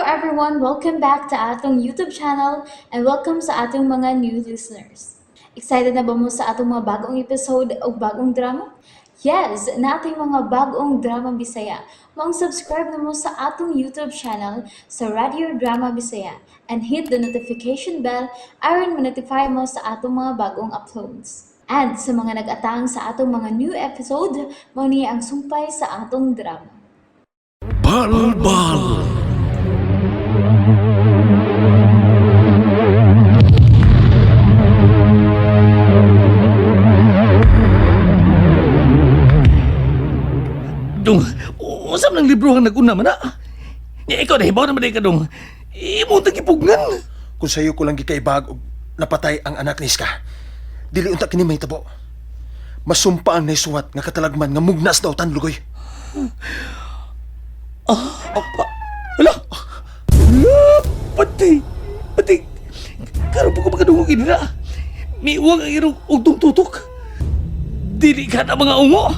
everyone! Welcome back to atong YouTube channel and welcome sa atong mga new listeners. Excited na ba mo sa atong mga bagong episode o bagong drama? Yes, nating mga bagong drama Bisaya. Maong subscribe na mo sa atong YouTube channel sa Radio Drama Bisaya and hit the notification bell aron ma-notify mo sa atong mga bagong uploads. And sa mga nag-atang sa atong mga new episode, mao ni ang sumpay sa atong drama. Balbal. Dong, usap ng libro ang naguna man na. Ikaw na hibaw naman ka dong. Imo tagipugnan. Kung sayo ko lang gikaibag og napatay ang anak ni Iska, dili unta kini mahitabo. Masumpa ang naisuwat nga katalagman nga mugnas daw tan lugoy. Hala! Hala! Patay! Patay! Karon pa ko makadungog ini na. Miuwang ang irong ugtong tutok. Dili ka na mga ungo.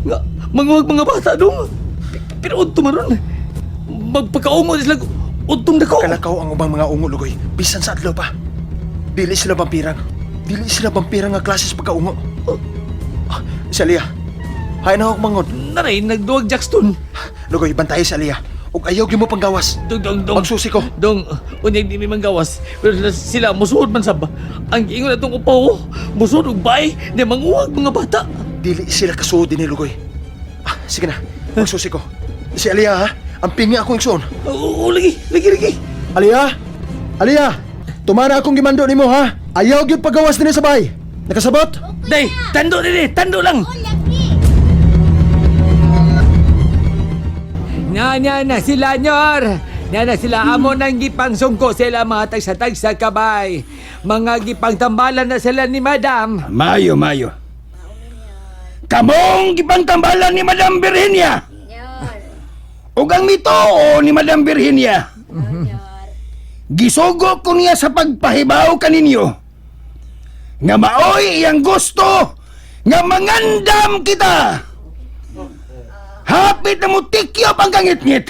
Nga, manguwag mga bata dong. Pero udto man ron. Magpakaungo sila udtong dako. Kalakaw ang ubang mga ungo lugoy, bisan sa adlaw pa. Dili sila vampirang. Dili sila vampirang nga klase sa pagkaungo. Ah, si Aliyah. Hay na ako mangod. Naray, nagduwag Jackson. Lugoy, bantay si Aliyah. Ug ayaw gyud mo panggawas. Dong, dong, dong. Magsusi ko. Dong, unyag di mi manggawas. Pero sila, musuod man sab. Ang giingon atong upaw, musuod og bay, di manguwag mga bata. Dili sila kasuod ni Lugoy. Ah, sige na. Magsusi ko. Si Aliyah ha. Ang pingi akong igsoon. Oo, lagi, lagi, lagi. Aliyah! Aliyah! Tumana akong gimando nimo ha. Ayaw gyud paggawas dinhi sa bahay. Nakasabot? Day, tando dili, tando lang. Na na na sila nyor. Na na sila amo nang gipangsungko sila mga tagsa-tagsa kabay. Mga gipangtambalan na sila ni Madam. Mayo, mayo. Kamong gipangtambalan ni Madam Virginia. Ug ang mitoo ni Madam Virginia. Gisugo ko niya sa pagpahibaw kaninyo. Nga maoy iyang gusto nga mangandam kita. Hapit na mo tikyop ang kangitngit.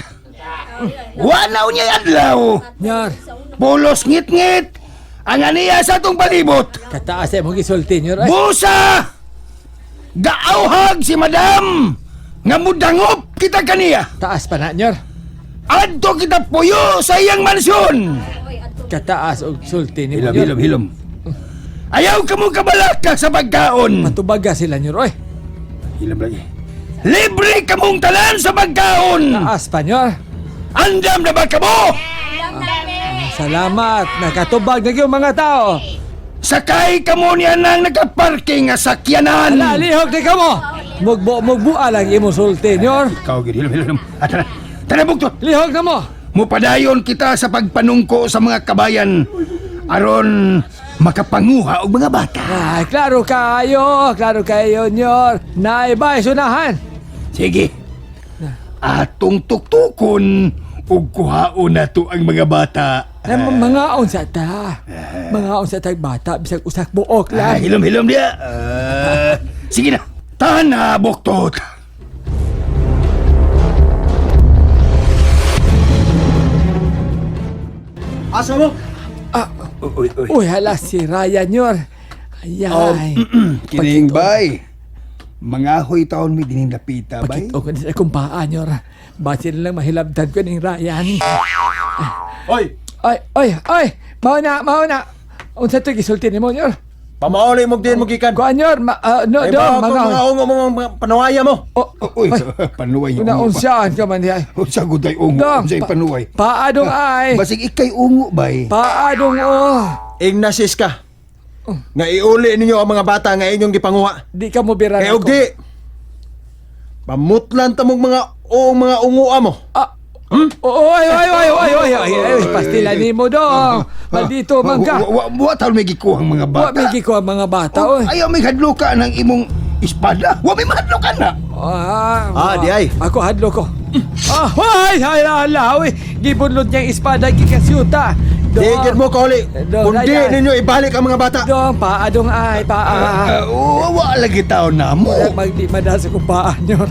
Wanaw niya adlaw. Nyor, Pulos ngitngit ang aniya sa atong palibot. kataas ay mong gisulti nyor. Ay, Busa! Gaauhag si madam! Nga mudangop kita kaniya! taas pa na nyor. Adto kita puyo sa iyang mansyon! Kataas og sulti ni mo Hilom, nyor. hilom, hilom. Ayaw ka mo kabalaka sa pagkaon! Patubaga sila nyor oy. Hilom lagi. Libre ka mong talan sa pagkaon! Taas pa nyor. Andam na ba ka mo? Salamat, nakatubag na gyud mga tao. Sakay ka mo niya nang nakaparking nga sakyanan! Ala, lihok di ka mo. Mugbo mugbua lang imong sulti nyor. Ikaw, gid, hilom, hilom. Ah, tara, tara, bukto. Lihok na mo. Mupadayon kita sa pagpanungko sa mga kabayan aron makapanguha og mga bata. Ay, klaro kayo, nyor. Naibay, sunahan. Sige. Atong tuktukon ug kuhaon nato ang mga bata. Na, mga unsa ta. Mga unsa ta bata, bisag usak buok Ah, lang. hilom-hilom diya. Ah, sige na. Tahan na, buktot. Asa mo? Uy, uy. Uy, hala, si Ryan, nyor. Ayay. Kining bay. Mga hoy taon mi dining lapita bay. Pakit o ko sa akong paa, nyor. Basin lang mahilabdan ko ning Ryan. Oy, Ay, ay, ay. Mao na, mao na. Unsa to gisulti nimo, nyor? pamauli mo din mo gikan. Kuan, nyor. Ma, ah, no, Ay, do, mga mga... mga ungo mo mga panuwaya mo. Oh, Uy, panuway Una ungo pa. unsaan ka man diay. Unsa guday ungo, Dong, unsay panuway. Paadong ay. Basig ikay ungo bay. Paadong oh. Ingna sis ka. Nga iuli ninyo ang mga bata nga inyong gipanguha. Di ka mo bira Kay og di. Pamutlan ta mong mga o mga ungoa mo. Ah, Oo, ay, ay, ay, ay, ay, ay, ay, pastila ni mo dong. Maldito man ka. Wa wa taon may gikuhang mga Wa bata. may gikuha mga bata, oy. Ayaw may hadloka ng imong espada. Wa may mahadlokan na. Ah, Ah, di ay. Ako hadlo ko. Ah, ay, ay, ala, oy. Gibunlod niyang espada gikasyuta. Di gid mo kauli. Dong, Kundi Ryan. ninyo ibalik ang mga bata. Dong, paa dong ay, paa. Wa lagi taon na mo. Magdi madasa kong paa nyo.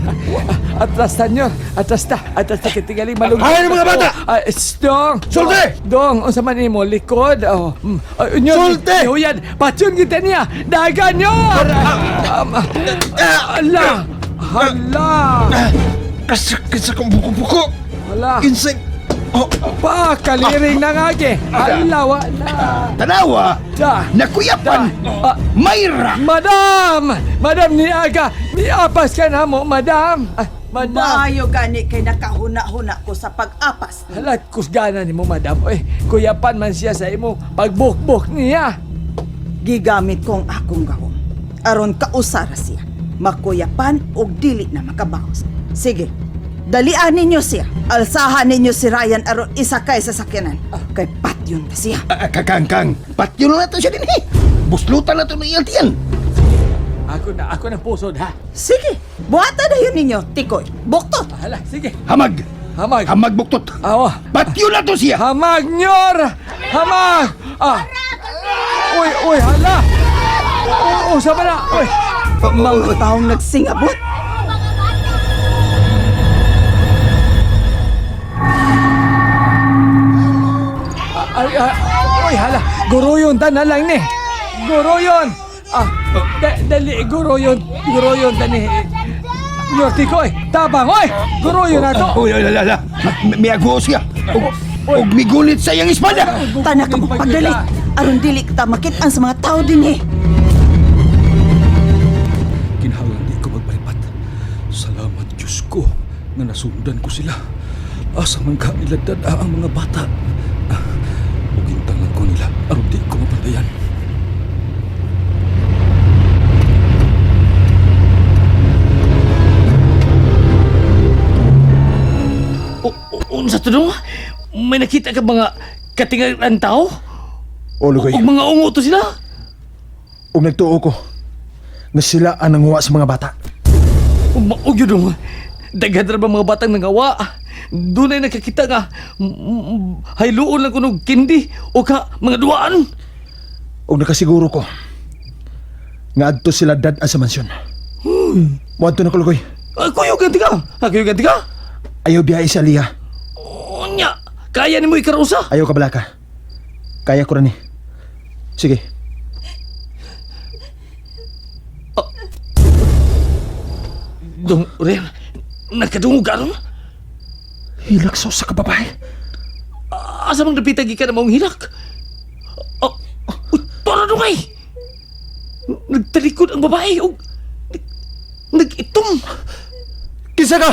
Atras ta nyo. Atras ta. Atras ta kitingali malungkot. Ay, mga bata! Ay, dong! Sulti! Dong, unsa man imo likod. Oh. Ay, nyo, Sulti! Huyad, patyon kita niya. Dagan nyo! Ala! Hala! Kasakit sa kong buko-buko. Hala! Kinsay. Oh, Pa, kaliring na nga ge. Hala, wa na. Tanawa, Da. nakuyapan, Da. Ah. mayra. Madam! Madam ni Aga, niapas ka na mo, madam! Ah, madam! Maayo gani kay nakahuna-huna ko sa pag-apas. Hala, kusgana ni mo, madam. Oy, kuyapan man siya sa imo. Pagbukbok niya. Gigamit ko ang akong gahom. Aron kausara siya. Makuyapan og dili na makabawas. Sige, dalian ninyo siya. Alsahan ninyo si Ryan aron isakay sa sakyanan. Kay patyon na siya. Ah, Kakang, kang, patyon na to siya din eh. Buslutan na to ng iyang tiyan. Ako na pusod, ha? Sige, buhatan na yun ninyo, Tikoy. Buktot! Hala, sige. Hamag. Hamag. Hamag buktot. Awa. Patyon na to siya. Hamag, nyor! Hamag! Ah! Uy, uy, hala! Oh, oh, sama na! Uy! Mga taong nagsingabot. Ay, ay, uy, hala! Guruyon, tanan lang ni! Guruyon! Ah, dali, guruyon, guruyon, tani. Nyor, tikoy, tabang, uy! Guruyon na to! Uy, uy, ala, ala. Miago siya. Og migulit sa iyang espada. Tanak mo, pagdali. Aron dili kita makit-an sa mga tao din eh. Kinahanglan di ko magpalipat. Salamat Diyos ko nga nasundan ko sila. Asa man ka nila dada ang mga bata. Ah, Ugintang lang ko nila aron di ko mapantayan. Unsa to dong? May nakita ka mga katingal ang tao? oh Lugoy. Ug mga ungo to sila? Ug nagtuo ko nga sila ang nanguha sa mga bata. Umaog yun dong. Daghan ra ba mga batang nangawa? Dunay nakakita nga hayluon lang kunog kindi o ka mga duaan. Ug nakasiguro ko nga adto sila dad-a sa mansyon. Moadto na ko, Lugoy. Ay, kuyo ganti ka. Ah, kuyo ganti ka. Ayaw biyahe si Aliyah. Unya, kaya nimo ikarusa. Ayaw ka balaka. Kaya ko ra ni. Sige. Dong, Ren, nakadungog ka ron? Hilak sa usa ka babae. Asa mang dapita gikan ang maong hilak? Oh, uy, tara dong ay! Nagtalikod ang babae og nag-itom. Kinsa ka?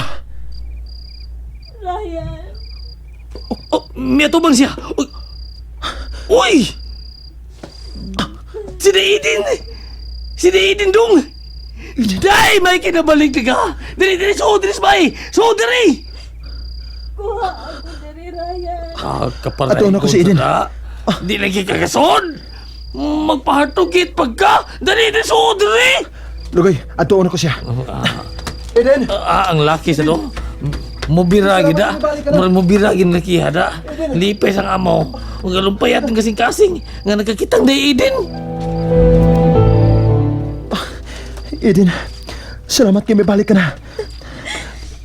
Oh, oh, miatubang siya. Uy! Uy! Si Aiden! Si Aiden dong! Day! May kinabalik na ka! Dili, dili! So, dili, bay! So, dili! Kuha ako dili, Ryan. Ah, kaparay Ato na ko si Aiden. Di lagi kagason! Magpahatugit pagka! Dali, dili, so, dili! Lugoy, adto na ko siya. Eden! Ah, ang laki sa do. Mubira gid ah. Murag mubira gid laki hada. Lipay sang amo. Ug alumpay atong kasing-kasing nga nagkakitang day Eden. Eden, salamat kay may balik ka na.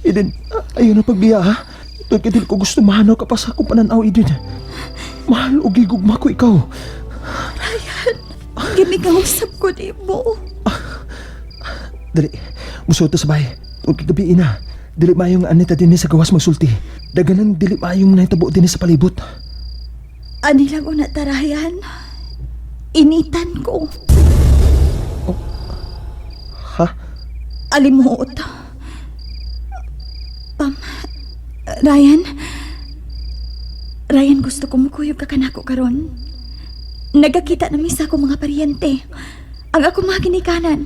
Eden, ayaw na pagbiya ha. Tungkol kay dili ko gusto mahanaw ka pa sa akong pananaw, Eden. Mahal o gigugma ko ikaw. Gimikausap ko di mo. Dali, musuot ta sa bahay. Tungkol kay gabi na. Dili maayong anita din sa gawas magsulti. Daganan dili maayong nahitabo din sa palibot. Ani lang una tarayan. Initan ko. Ha? Alimuot. Ryan? Ryan, gusto ko mukuyog ka kanako karon. Nagakita na misa ko mga paryente. Ang ako mga ginikanan.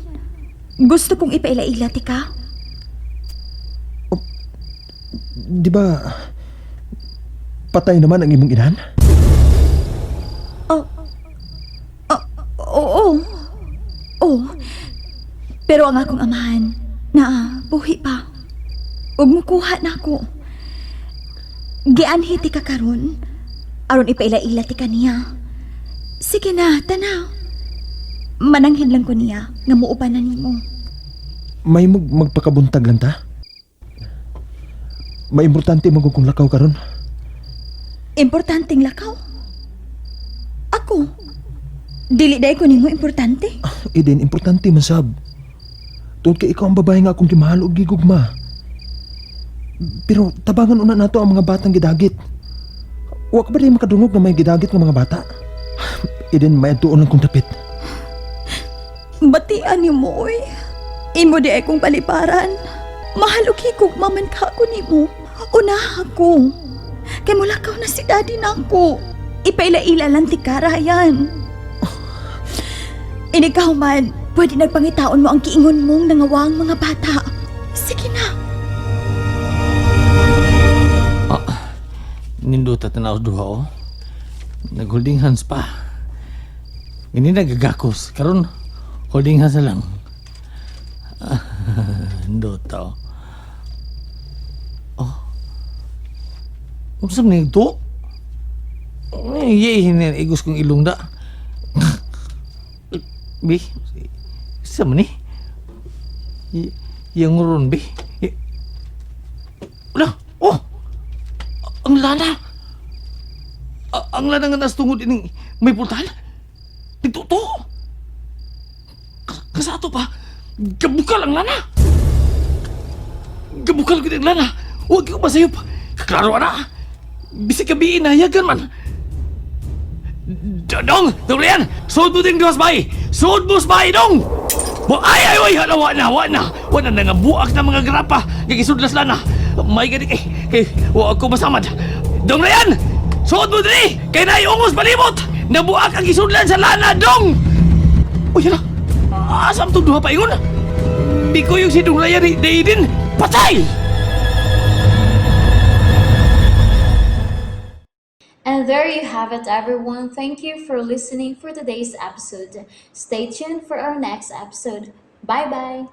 Gusto kong ipaila-ila, tika. Di ba patay naman ang imong inahan? Oh. Oo. Oo. Pero ang akong amahan, na buhi pa. Ug mukuha na ako. Gianhi ti ka karon. Aron ipaila-ila ti kaniya. Sige na, tanaw. Mananghin lang ko niya nga muuban na nimo. May magpakabuntag lang ta? May importante man kung lakaw karon. Importanteng lakaw. Ako. Dili dai ko nimo importante. Eden, importante man sab. Tungod kay ikaw ang babae nga akong gimahal og gigugma. Pero tabangan una nato ang mga batang gidagit. Wa ka ba di makadungog na may gidagit nga mga bata? Eden, may adtuon lang kong dapit. Batian nimo oy. Imo di ay kong paliparan. Mahal og higugma man ka ako nimo. Unaha ko. Kay mulakaw na si daddy nako. Ipaila-ila lang ti ka, Ryan. Inikaw man, pwede nagpangitaon mo ang kiingon mong nangawang mga bata. Sige na. Nindota tanaw duha oh. Nag-holding hands pa. Ini nagagakos. Karon holding hands na lang. Nindota oh. Oh. Unsa man ito? Eh, ye hinin igos kong ilong da. Bi, sa man ni? Yang ron bi. Wala. Oh. Ang lana. Ang lana nga nas tungod ining may pultahan. Nagtuto. Kasato pa. Gabukal ang lana. Gabukal gid ang lana. Huwag ko masayop. Klaro ana. Bisag gabi nayagan man. Dong, dong yan. Suod mo din duhas bay. Suod mo bay dong. Bo ay ay ay hala wa na wa na. Wa na nga buak na mga grapa. Gigisudlas lana. May gani kay kay wa ako masamad. Dong na yan. Suod mo diri kay naay ungos palibot. Nabuak ang gisudlan sa lana dong. Uy hala. Asam tong duha paingon? Biko yung si Dong Raya ni din. Patay! And there you have it, everyone. Thank you for listening for today's episode. Stay tuned for our next episode. Bye bye.